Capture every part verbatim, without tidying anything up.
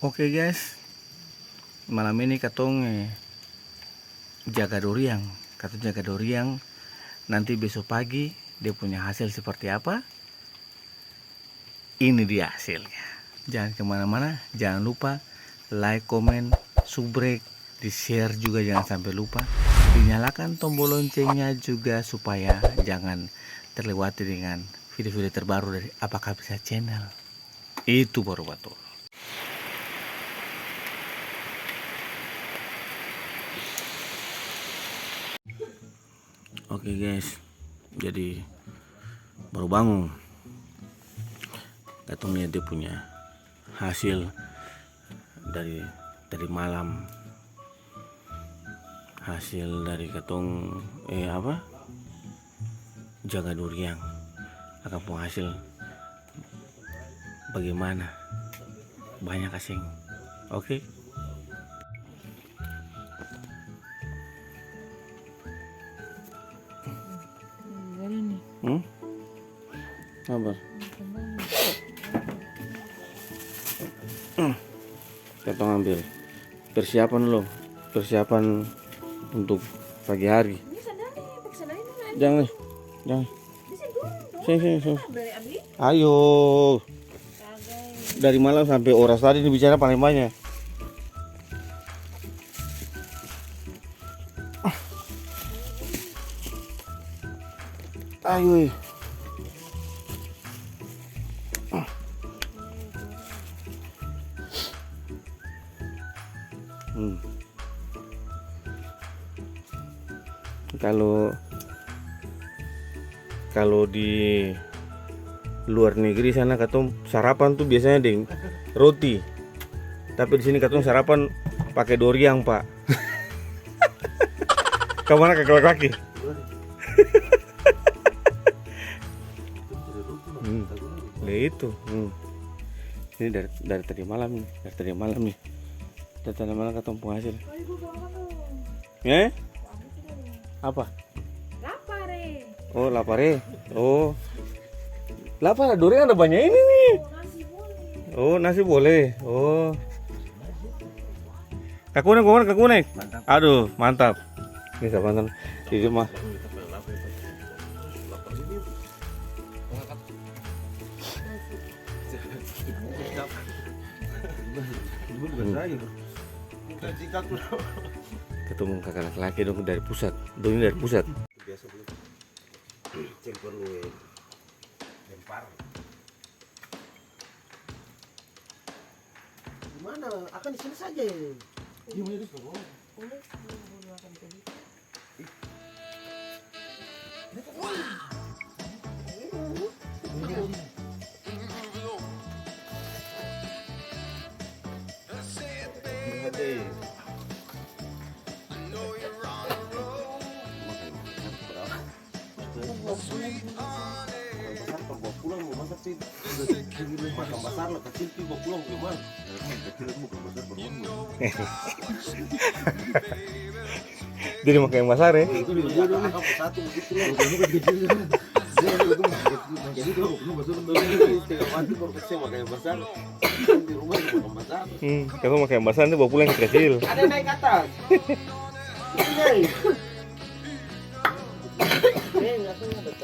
Oke guys, malam ini katong, eh, jaga duriang. Katong jaga duriang, nanti beso pagi dia punya hasil seperti apa, ini dia hasilnya. Jangan kemana-mana, jangan lupa like, komen, subrek, di-share juga jangan sampe lupa. Dinyalakan tombol loncengnya juga supaya jangan terlewati dengan video-video terbaru dari Apakah Bisa Channel. Itu baru batul. Oke guys, jadi baru bangun. Katong lia dia punya hasil dari tadi malam. Hasil dari katong, eh, apa? Jaga duriang. Akang pung hasil bagaimana? Banyak ka seng? Oke. Hmm? Sabar. Hmm. Katong ambil. Persiapan dolo. Persiapan untuk pagi hari. Ini sandal nih, pakai sandal ini, Ran. Jangan, nih. Jangan. Di sini dulu, dong. Sini, sini, sini. Apa boleh ambil? Ayo. Kagak. Dari malam sampai oras tadi ini bicara paling banyak. Ayo, eh. Hmm. Kalo, kalo di luar negeri sana katong sarapan tu biasanya deng roti. Tapi di sini katong sarapan pake doriang, Pak. Kamana kaka laki-laki? Hmm. Lah itu. Hmm. Ini dari, dari tadi malam nih, dari tadi malam nih. Dari tadi malam katong pung hasil. Eh? Apa? Lapar, eh. Oh, lapar, eh. Oh. Lapar, durian ada banyak ini, nih. Oh, nasi boleh. Oh, nasi boleh. Oh. Kakunek, kakunek, kakunek. Mantap. Aduh, mantap. Ini sabantar. Ini mah. Hmm. Ketemu kaka laki-laki dong dari pusat. Dong ini dari pusat. Biasa belum. Seng perlu, eh, lempar. Di mana? Akan di sini saja, eh. Iya, iya, di sini. Makan basar, bawa pulang, mau masak sih. Makan basar lah, kacil pi bawa pulang, bagaimana? Jadi makan yang basar, ya? Itu dia, dia, dia. Satu begitu lah. Jadi, kalau makan basar, di rumah makan basar. Hmm, kalau makan basar, nanti bawa pulang kecil. Ada naik atas. Ini naik.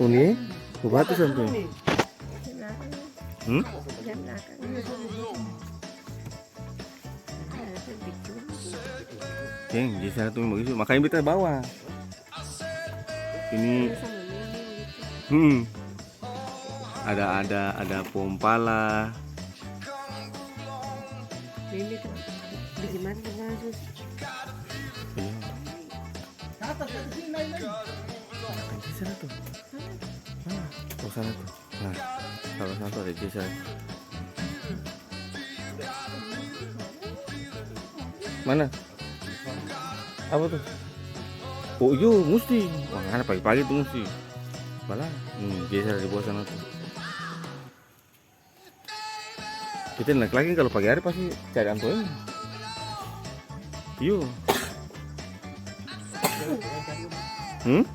Uni, batu sampai. Hmm? Deng, di sana tuh bagus. Makanya beta bawa. Ini, hmm. Ada, ada, ada pohon pala. Ini tuh, bagaimana tuh, Mas? Iya. Nah, di sana tuh. Nah, oh, sana tuh. Nah, kalau sana tuh ada geser. Mana? Apa tuh? Oh, iyo, musti. Wah, ada pagi-pagi tuh musti. Bala, hmm, geser di bawah sana tuh. Kita laki-laki kalau pagi hari pasti cari antoeng. Iyo. Hmm?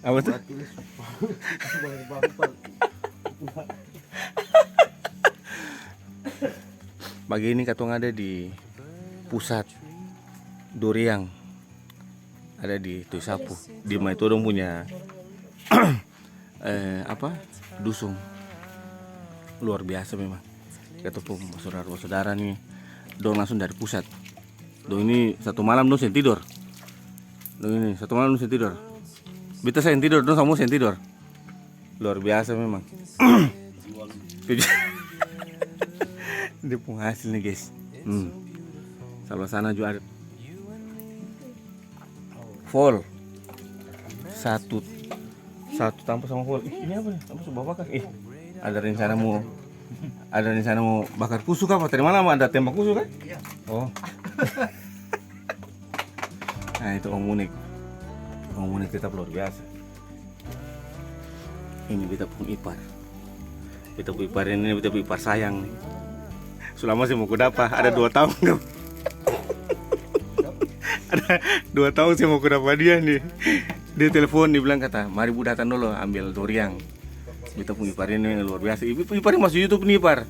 Apa tuh? Mati, sumpah. Sumpah, sumpah. Pagi ini katong ada di pusat duriang, ada di Toisapu, di Maito dong punya, eh, apa, dusun. Luar biasa memang. Katong pung basudara-basudara ni, dong langsung dari pusat. Dong ini satu malam dong seng tidor. Dong ini satu malam dong seng tidor. Beta seng tidor, dong samua seng tidor. Luar biasa memang. Dia pung hasil nih, guys. Hmm. Sebelah sana juga ada. Fol. Satu, satu tampa sama fol. Ih, ini apa nih? Apa su babakar? Ih, ada rencana mau, ada rencana mau bakar kusu kapa? Tadi malam ada tembak kusu kan? Iya. Oh. Nah, itu Om Unik. Om Unik tetap luar biasa. Ini beta pung ipar. Beta pung ipar ini, beta pung ipar sayang nih. Su lama seng mo ku dapa, ada dua taong. Ada dua taong seng mo ku dapa dia nih. Dia telepon, dia bilang kata, "Mari Bu datang dolo ambil duriang." Beta pung ipar ini luar biasa. Ipa-, ipar ini masuk YouTube nih, ipar.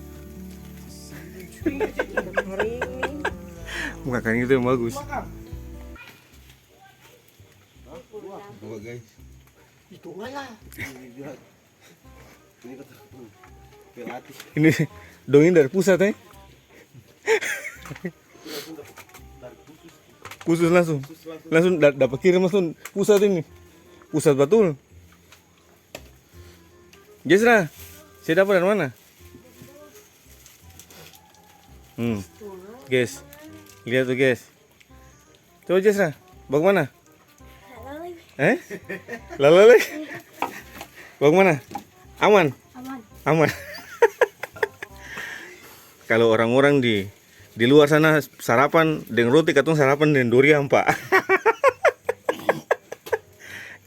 Muka kering itu yang bagus. Dua, guys. Itu malah. Ini kata, hmm, pelatih. Ini dong ini dari pusat, eh? Khusus langsung. Khusus langsung. Langsung da-, dapat kirim langsung pusat ini. Pusat batul. Guys lah, saya dapat dari mana? Hmm. Guys. Lihat tuh, guys. Coba, Jesra, bagimana? Lalalai. Eh? Lalalai? Bagimana? Aman? Aman. Aman. Kalo orang-orang di, di luar sana sarapan deng roti, katong sarapan deng durian, Pak.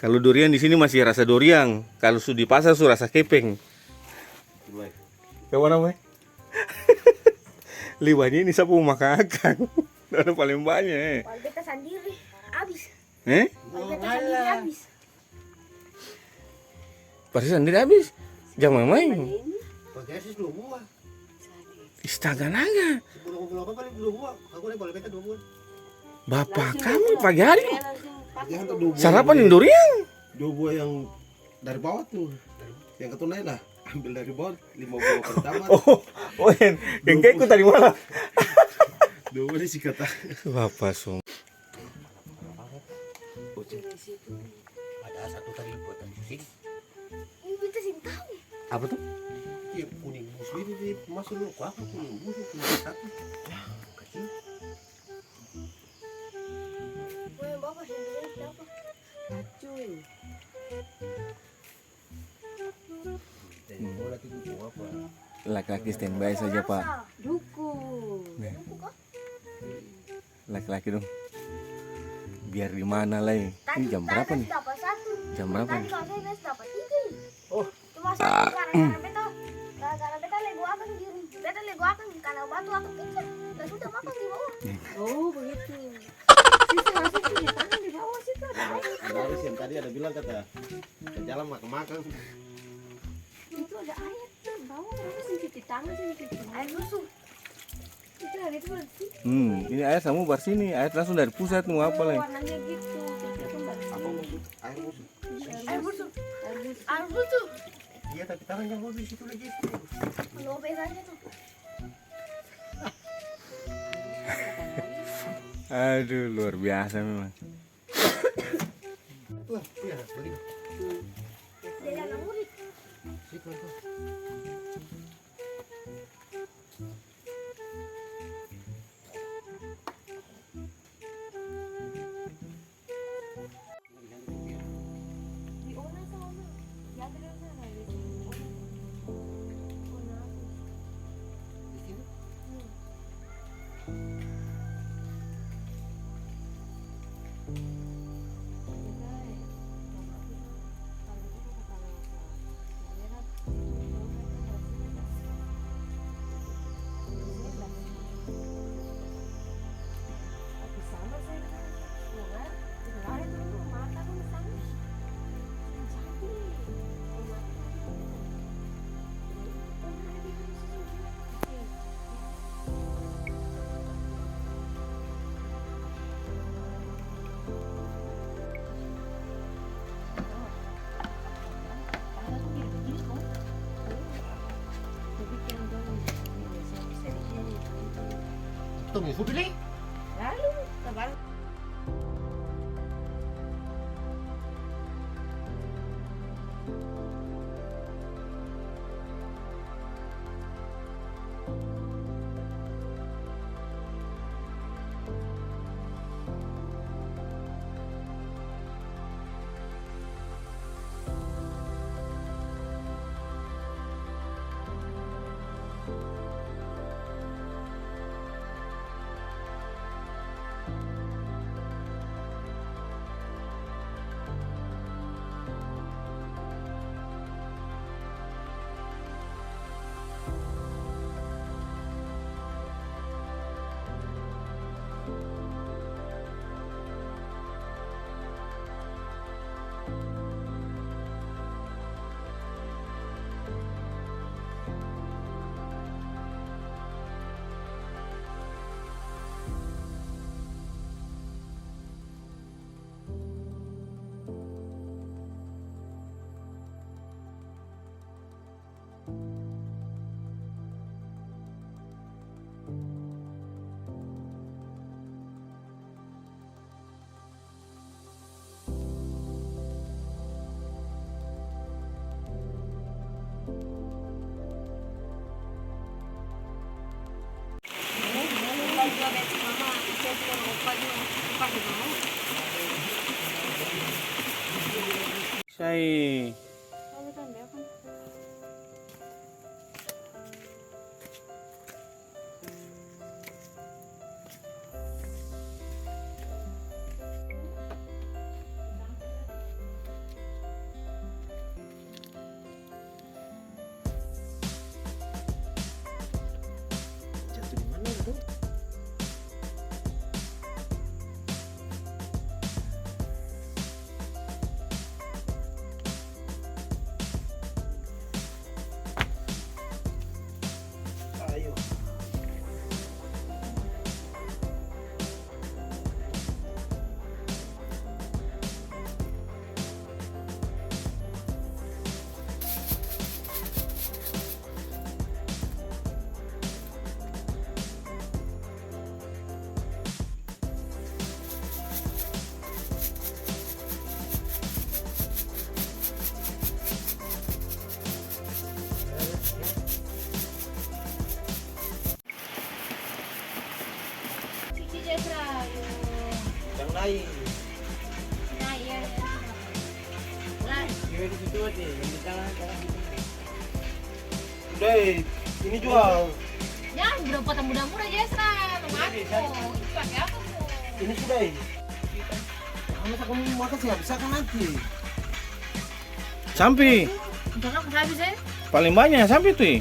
Kalo durian di sini masih rasa durian, kalo su di pasar su rasa kepeng. Yang mana, Mai? Liwanya ini sapa mo makang akang? Dong paleng banya, eh. Kalo beta sandiri, abis. Eh? Kalo beta sandiri, abis. Pasti sandiri abis? Jang maeng-maeng. Pagi hari dua buah. Astaga naga. Sebelum ngomong apa paling dua buah. Aku naik bala beta dua buah. Bapa kamu pagi hari? Pagi hari dua buah. Sarapan deng durian? Dua buah yang dari bawah tuh. Yang katong nae lah, ambil dari bawah, lima buah pertama. Oh, oh, yang, yang kayak ikut tadi malam. Dua buah disikat. Bapa sung. Ada satu tadi buatan Yusin. Ini beta seng tau. Apa tuh? Iya, kuning busuk ini, dia masuk dulu. Ku apa kuning busuk, kuning satu. Kacil. Weh, bapak sendiri kenapa? Racun. Laki-laki standby saja, Pak. Dukung. Nih. Laki-laki dong. Biar di mana lai? Ini jam berapa nih? Jam berapa nih? Tadi kalau saya biasa dapat tiga. Oh. Cuma saya gara-gara beta, gara-gara beta lego akang di, beta lego akang di kanal batu, akang kencang. Dan sudah makan di bawah. Oh, begitu. Situ masih cuci tangan di bawah situ ada air. Baru yang tadi ada bilang kata, "Ke jalan makang-makang." Itu ada air tuh, bawah, kenapa sih cuci tangan, sih cuci tangan? Air susu. Itu air itu bersih. Hmm, ini air samua barsih nih, air langsung dari pusat, mau apa lai? Warnanya gitu, terus itu bersih. Apa maksud air musuh? Iya, air musuh. Air musuh. Air musuh. Iya, tapi tangan yang mau di situ lagi. Lobek aja tuh. Aduh, luar biasa memang. Wah, iya, begitu. Dia ada murid. Situ, itu. Lalu, sabar. Sai. Jatuh di mana itu? Ayo. Cuci jas, Ra. Yang naik. Naik, ya, ya. Lah. Iya, di situ aja, yang di tangan, tangan situ. Udah, eh, ini jual. Ya, udah potong muda-muda, Jes, Ra. Mau mati, mau. Ini pakai apa, mau? Ini sudah, eh. Masa kamu makan sih, habis akan nanti. Sampi. Untuk aku habis, eh. Paling banyak sampi tuh, eh.